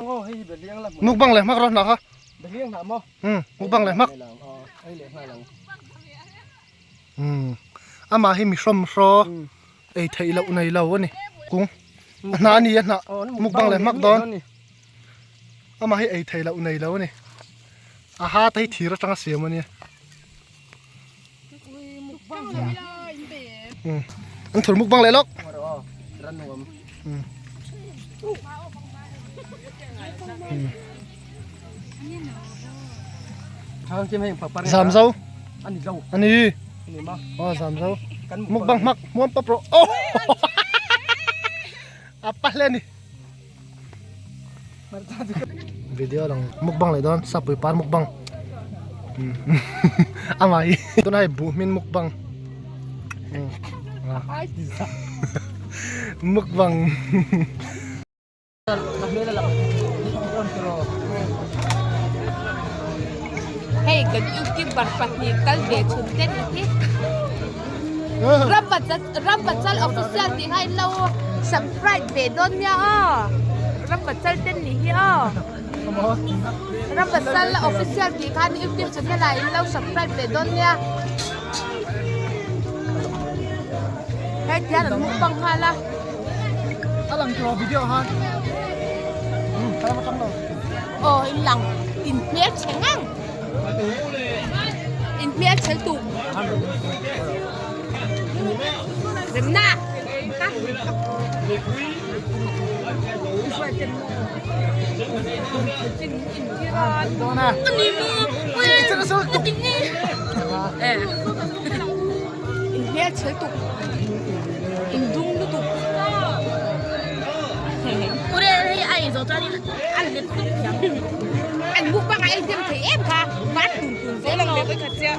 Mukbang leh hmak rawh hnah kha. Mukbang leh hmak. Amah hi mi hrawm hraw ei theih loh nei lo a ni. Kung a hnah a ni a hnah mukbang leh hmak dawn. Amah hi ei theih loh nei lo a ni. A ha te hi thir atanga siam a nia. An thur mukbang leh lawk. Zam zo. Ani. Oh zam zo. Mukbang hmak muam pap rawh. Oh. Apa hle ni. Video lang mukbang leh dawn sapui par mukbang amah hi tunah hei buh hmin mukbang mukbang Hei kan youtuber pahnih kal ve chhun te ni hi Rambachal official tih kha in lo subscribe ve dawn nia aw Rambachal te ni hi aw Rambachal official tih khan youtube channel ah in lo subscribe ve dawn nia Hei tihian an mukbang nghal a. A lang tawh video han. Aw in lang in hmel chhe ngang. In hmel chhe tuk. Remna. In hmel chhe tuk. In dung lutuk. Ure hei ai zo chuan in an let tuk thiam. An mukbang a ei hnem thei em kha van tun tun zel ang leh khat chiah.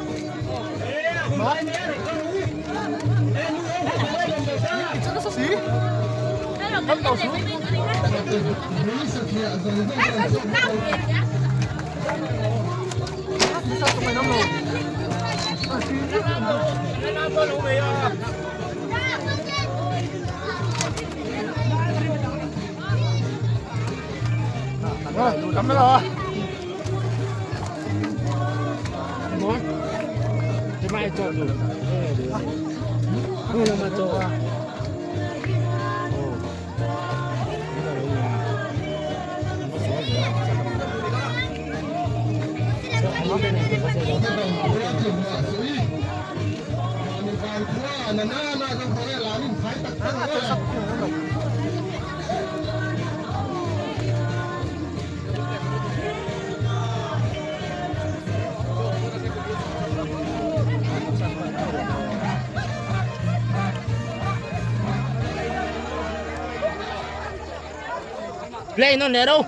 Play nó nè đâu.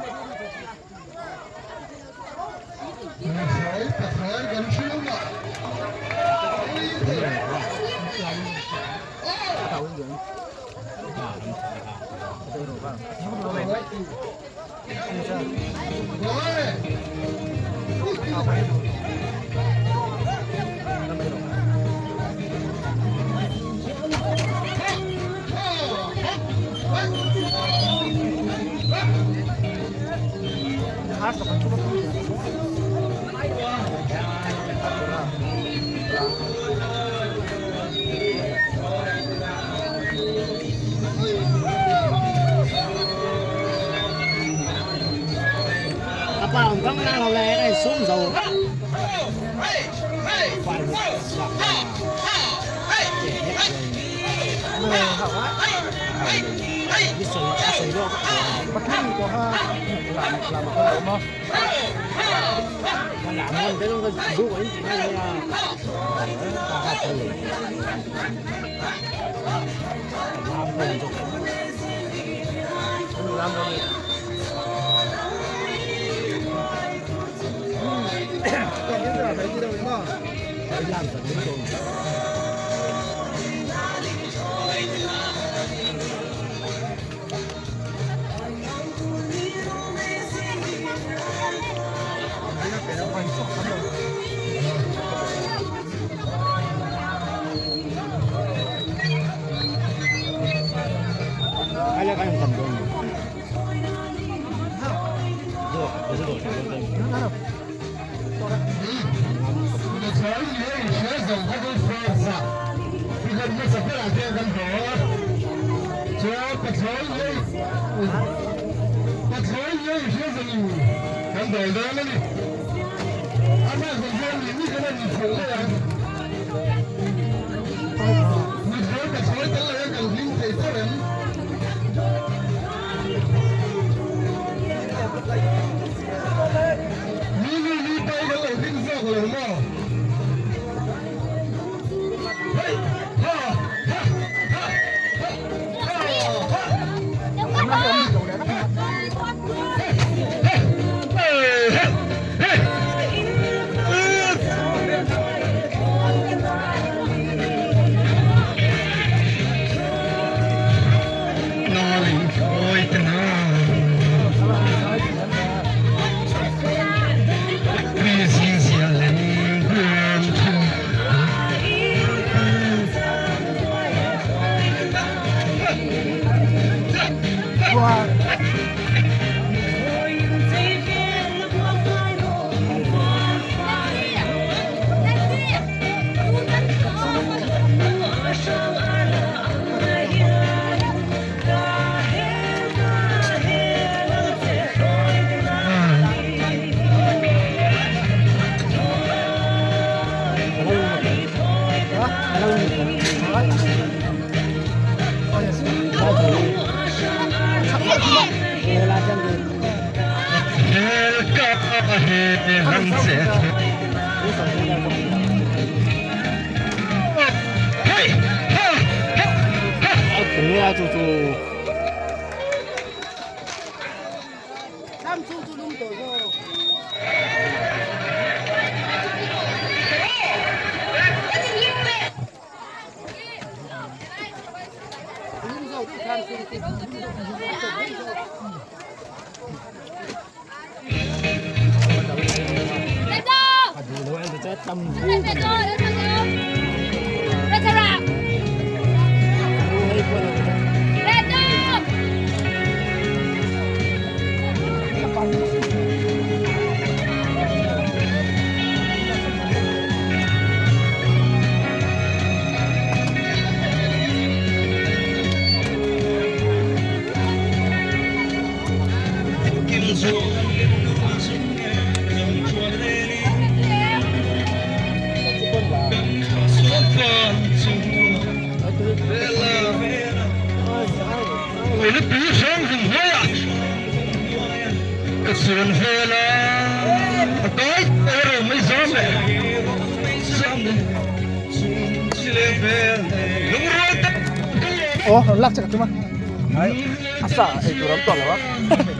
Aw rawn lak che ka tum a. A sa ei tur an tawh lo a.